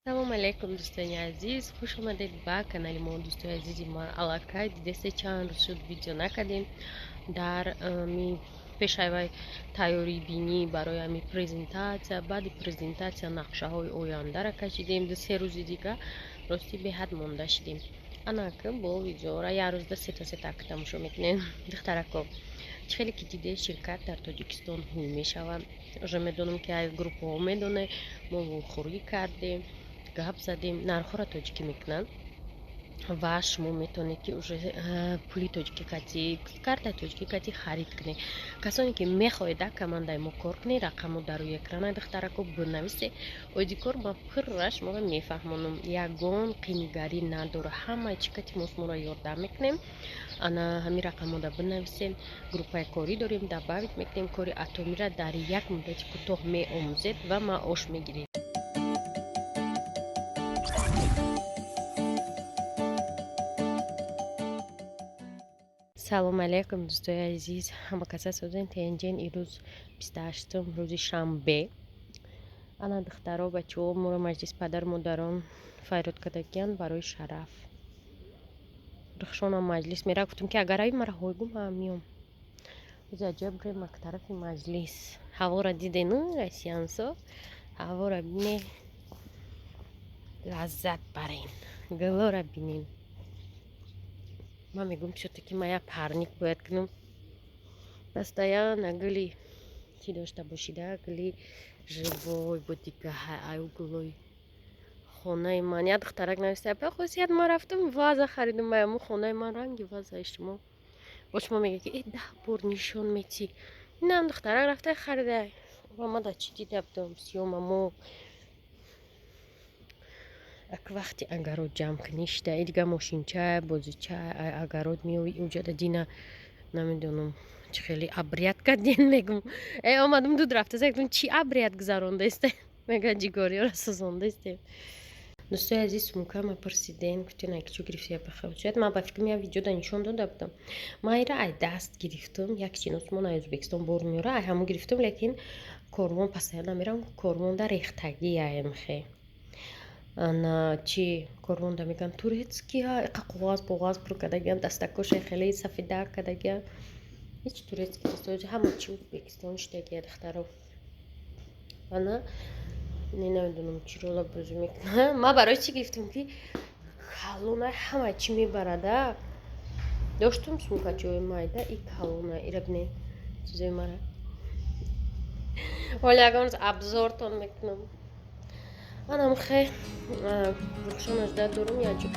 Салом алейкум, дӯстони азиз, хуш омадед ба канали мо. Дӯстои азизи ма, аллакай дидесе, чанд рӯз шуд, видео накардем. Дар ми пешайвай тайёрӣ бинӣ барои ами презентатсия, баъди презентатсия нақшаҳои ояндара кашидем. 2-се рӯзи дига рости беҳад монда шидем. Анака бо видеора як рӯзда сета сета тамошо мекунем. Духтарако, чӣ хеле ки диде, ширкат дар Тоҷикистон ҳуй мешавад. Уже медонам, ки ай группаҳо медоне, мо вохӯрӣ кардем, гап задем, нархҳоро тоҷикӣ мекунанд ва шумо метавонед, ки уже пули тоҷикӣ кати, картаи тоҷикӣ кати харид кунед. Касоне ки мехоҳед дар командаи мо кор кунед, рақамро дар рӯи экрана, духтарако, бинависе. Оиди кор ман пурра шуморо мефаҳмонам, ягон қинигарӣ надора, ҳамаи чӣ кати мо шуморо ёрдам мекунем. Ана ҳамин рақамҳода бинависем, группаи корӣ дорем, добавить мекунем, кори атомиро дар як муддати кӯтоҳ меомӯзед ва маош мегиред. Салом алейкум, дӯстои азиз, ҳама каса созен, тенҷен. Ирӯз 28-ум, рӯзи шанбе. Ана, духтаро, бачаҳо, моро маҷлис падару модарон файрод кардагиянд барои шараф. Рухшонам маҷлис мера, гуфтам, ки агар ави мара ҳой гум, ман миём. Рӯзи аҷаб бирем ак тарафи маҷлис. Ҳавора дидену, россиянсо, ҳавора бине, лаззат барен, гулора бинем. Ман мегӯям, всё-таки ман як парник бояд кунам, постоянно гули чӣ дошта бошида, гули живой. Бо дига аю гулои хонаи ман. Як духтарак нависта: «Апа Хосият, ман рафтам, ваза харидам, аяму хонаи ман ранги вазаи шумо». Бо шумо мега, ки э 10 бор нишон метӣ. Инам духтарак рафта харида. Ва ма да чӣ дида будам сиёмамо. Ак вақти агарот ҷамъ кунӣ шида, и дига мошинча, бозича, агарот меои, уҷада дина намедонам чӣ хеле обряд карден. Мегум, э омадам, дуд рафта гуфтам, чӣ обряд гузарондаисте? Мега, ҷигориёра сӯзондаистем. Дӯстои азиз, сумкама пурсиден, гуфтен, ай кичо гирифти, я пахавчият. Ман ба фикрам, як видеода нишон дода будам. Ман ира ай даст гирифтам, як чиносмон ай Ӯзбекистон бор меёра, ай ҳамон гирифтам, лекин корвон постоянно мерам, корвонда рехтагӣ аемхе. Ана чи корвонда мегӯянд, турецкия, иқа коғаз коғаз пур кардагиан, дастакоша хеле сафедак кардагиан, ҳеҷ турецкий нест, ҳама чи Ӯзбекистон шидагия. Духтаро, ана не, намедонам, чӣ рола бозӣ мекунам. Ман барои чӣ гирифтам, ки калона ҳама чӣ мебарада. Доштум сумкачаҳои майда, и калона. Ира бинед, чизои мара ҳоли ягон рӯз обзортон мекунам. Анам хе рухшон ажда дорум яҷо.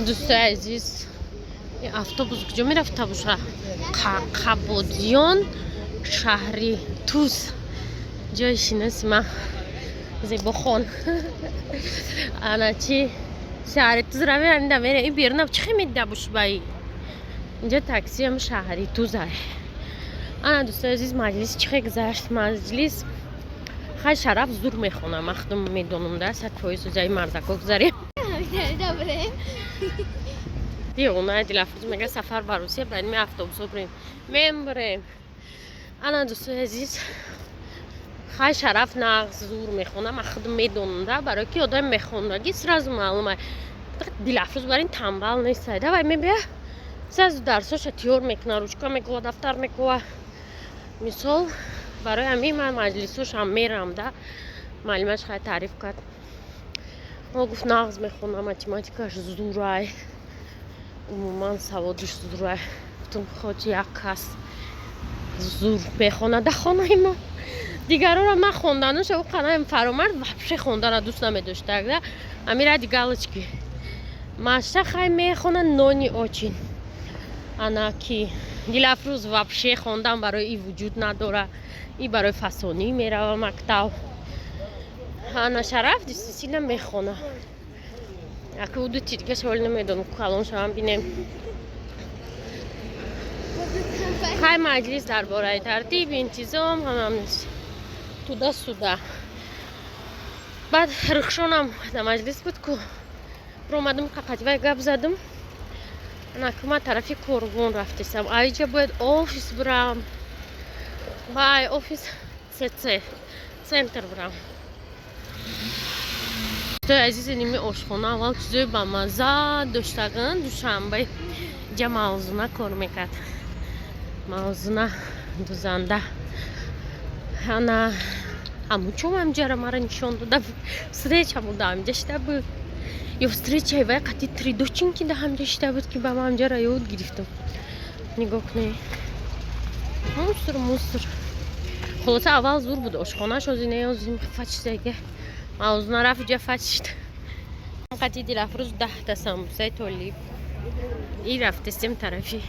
Дӯстои азиз, автобус куҷо мерафта боша? Қабодиён, шаҳри Тус, ҷои шиноси ман Зебохон. Ана чи шаҳри Туз равем, мерем. Ин берунам чӣ хел медида боши ба инҷа таксиам шаҳри Тузай. Ана, дӯстои азиз, маҷлис чӣ хел гузашт? Маҷлис хай, Шараф зур мехонам, ман худам медонам, да 100%. Ҷаи мардако гузарем. Девона Дилафрӯз мега, сафар ба Русия барем, автобусо бирем, мембирем. Ана, дӯстои азиз, хай, Шараф нағз зур мехонам, ман худам медонам, да барои ки одами мехондаги сразу маълума. Дилафрӯз бар ин тамбал нестай, давай мебия, сразу дарсоша тиёр мекуна, ручка мекува, дафтар мекува. Мисол, барои ҳамин ман маҷлисошам мерам, да маълимаш хай таъриф кард. О, гуфт, нағз мехонам, математикаш зурай, умуман саводиш зурай. Гуфтам, хоҷи, як кас зур мехонад дар хонаи мо, дигароро ман хонданаша ӯ қанаем. Фаромард вообще хондана дӯст намедоштак, да ами ради галочки Маша хай мехона, но не очень. Ана ки Дилафрӯз вообще хондан барои и вуҷуд надора, и барои фасонӣ мерава мактаб. Ана Шараф действительно мехона. Аки ӯ дути дига шаволи намедонам, калон шавам, бинем. Хай, маҷлис дар бораи тартиб, интизом, ҳамам. Туда-сюда. Баъд Рухшонам дар маҷлис буд ку, омадам, қақативай гап задам. Анаку ман тарафи Корвон рафтесам. Аиҷа бояд офис бирам ва ай офис ЦЦ центр бирам. Дӯстои азизи, ними ошхона аввал чизои бамаза доштаган. Душанбе иҷа Мавзуна кор мекард, Мавзуна дузанда. Ана ҳамучом ҳамҷара мара нишон дода, встреча буда, ҳамҷа шида буд ё встречаи вай қати тридочинки да ҳамҷа шида буд, ки ба ман ҳамҷара ёд гирифтам. Нигоҳ кунед, мусор, мусор. Хулоса, аввал зур буд ошхонаш, ҳозир не, ҳозир фачизаге. Мавзуна рафт, иҷа фачишт. Қати Дилафрӯз 10-та самбусаи Толиб и рафтестем тарафи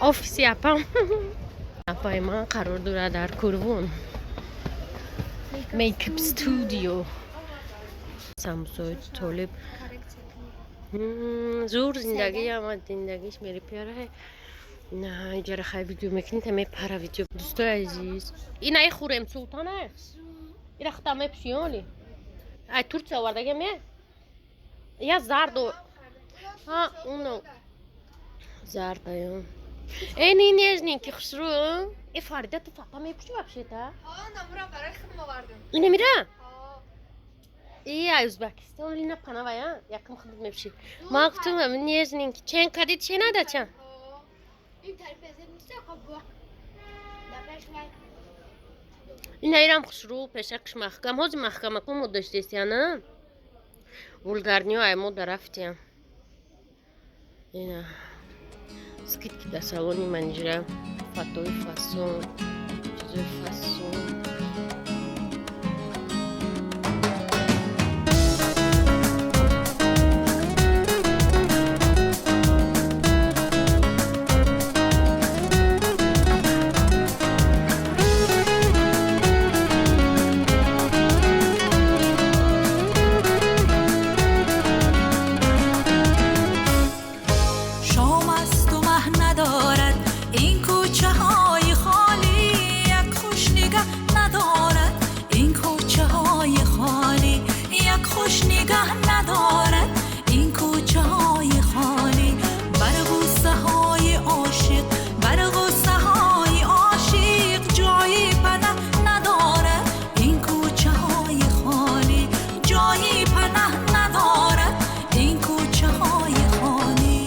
офиси апам. Апаи ман қарор дорад дар Курвон, makeup studio. Самбусаи Толиб зур. Зиндагӣ ама зиндагиш мерипяра. На, иҷара хай видео мекунӣ, та мепара видео. Дӯстои азиз, ина хӯрем. Султана, ира хата мепӯши оли ай Турция овардагам е я зардо. А уно зардаю. Э, не, нежненький, хушрӯ. Э, Фарида, ту фата мепӯши вообще-то? Ина мира э ай Узбекистон лина панавая якм худат мепӯши. Ма гуфтам, нежненький. Чен кадид, ченада чан? Ина ирам хушрӯ, пешакш маҳкам. Ҳозир маҳкамако мо доштесяна вулгарниё ай мо дарафтиям. Ина скидки дар салони манижра, фатои фасон, чизои фасон. Шом асту маҳ надорад ин кӯчаҳои холӣ, як хуш нигаҳ надорад ин кӯчаҳои холӣ, як хуш нигаҳ надорад ин кӯчаҳои холӣ. Бар ғуссаҳои ошиқ, бар ғуссаҳои ошиқ ҷои панаҳ надорад ин кӯчаҳои холӣ, ҷои панаҳ надорад ин кӯчаҳои холӣ.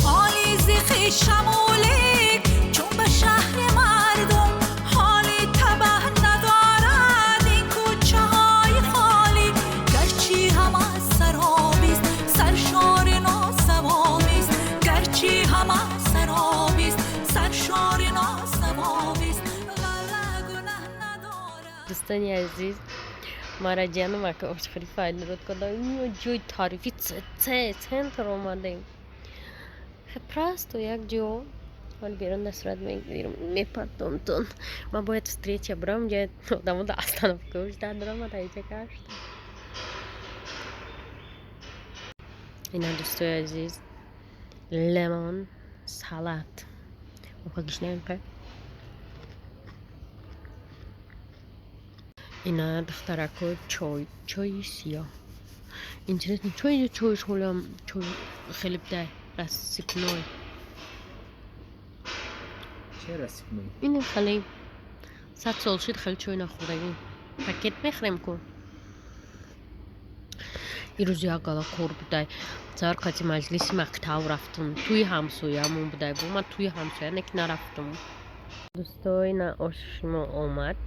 Ҳоли зи хешамулик чун ба шаҳри мардум ҳоли табаҳ надорад ин кӯчаҳои холӣ. Гарчи ҳама саробист, саршори носавобист, гарчи ҳама саробист, саршори носавобист, ғалла гунаҳ надорад. Дӯстони азиз, мара ҷанум ака ошхӯрӣ файнрод кардам. Ҷои тарифи ЦЦ центр омадем. Просто як ҷо ҳоли берун да сурат мегирам, мепартомтон. Ман бояд встреча бирам, ҷа одамо да остановка ждать дорам, ма даиҷа гаштам. Ина, дӯстои азиз, лемон салат. Оха, гишнаем ка. Ина, духтарако, чой, чои сиёҳ. Интересно, чой инҷо чойш ҳолам чой хеле бдай рассыпной. Че рассыпной? Ин хеле 100 сол шуд, хеле чой нахӯрдагим. Пакет мехӯрем ку. Ирӯз як гала кор будай. Сар қати маҷлиси мактаб рафтум. Тӯи ҳамсоямон будай. Бо ман тӯи ҳамсоя не ки нарафтум. Дӯсто, ина оши мо омад.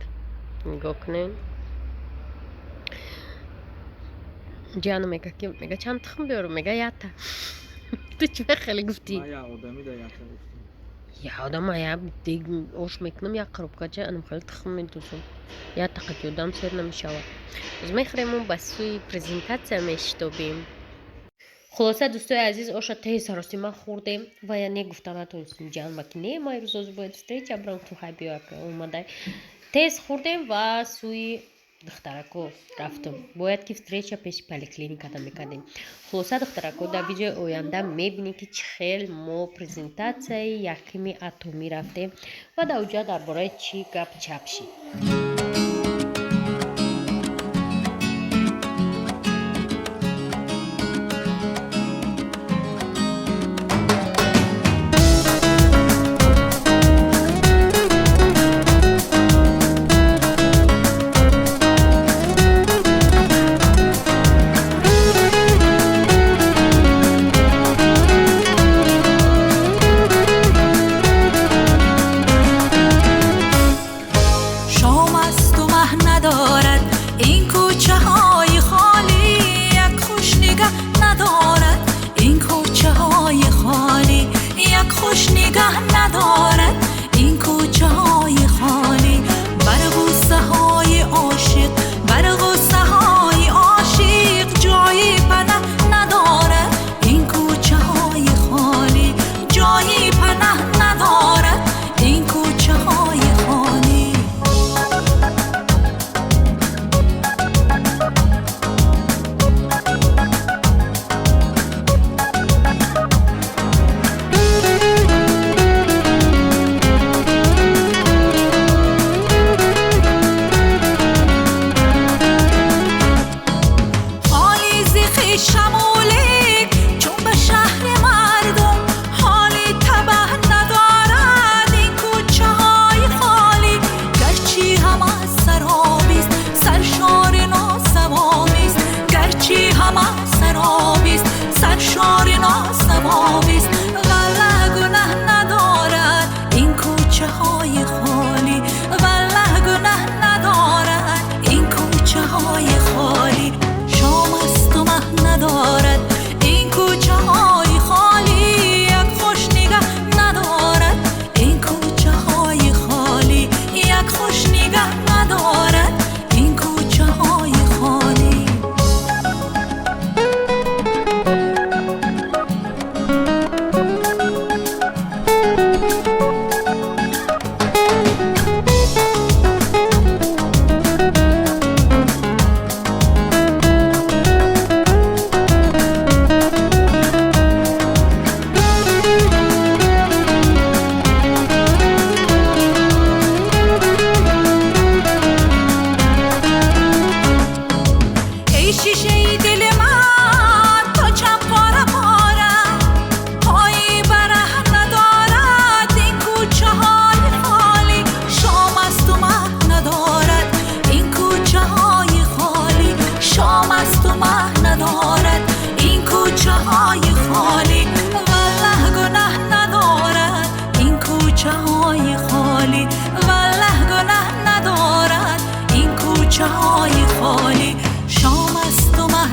Нигоҳ кунед. Ҷану мега, ки мега чанд тухм биёрум? Мега ята. Ту чӣ хеле гуфтӣ? Ман як одами да якта гуфтам. Я одама я дег ош мекунам, як коробкача анам хеле тухм медузам. Я тақати одам сер намешавад. Боз мехӯрему ба сӯи презентатсия мешитобем. Хулоса, дӯстои азиз, оша теҳи саросима хӯрдем ва я не гуфта натонистем ҷанба ки не, ма ирӯз озу бояд встреча бирам, ту хай биё омадай. Тез хӯрдем ва сӯи духтарако рафтам. Бояд ки встреча пеши поликлиникада мекардем. Хулоса, духтарако, дар видеои оянда мебинем, ки чӣ хел мо презентатсияи якими атомӣ рафтем ва дар оҷа дар бораи чӣ гап чап шид.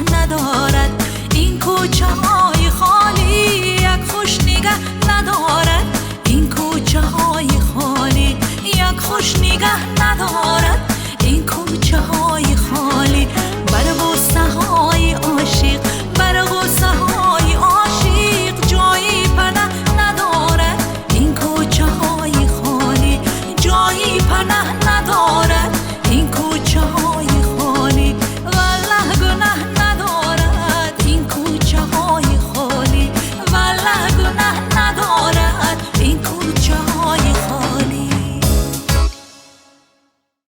Надорад ин кӯчаҳои холӣ, як хуш нигаҳ.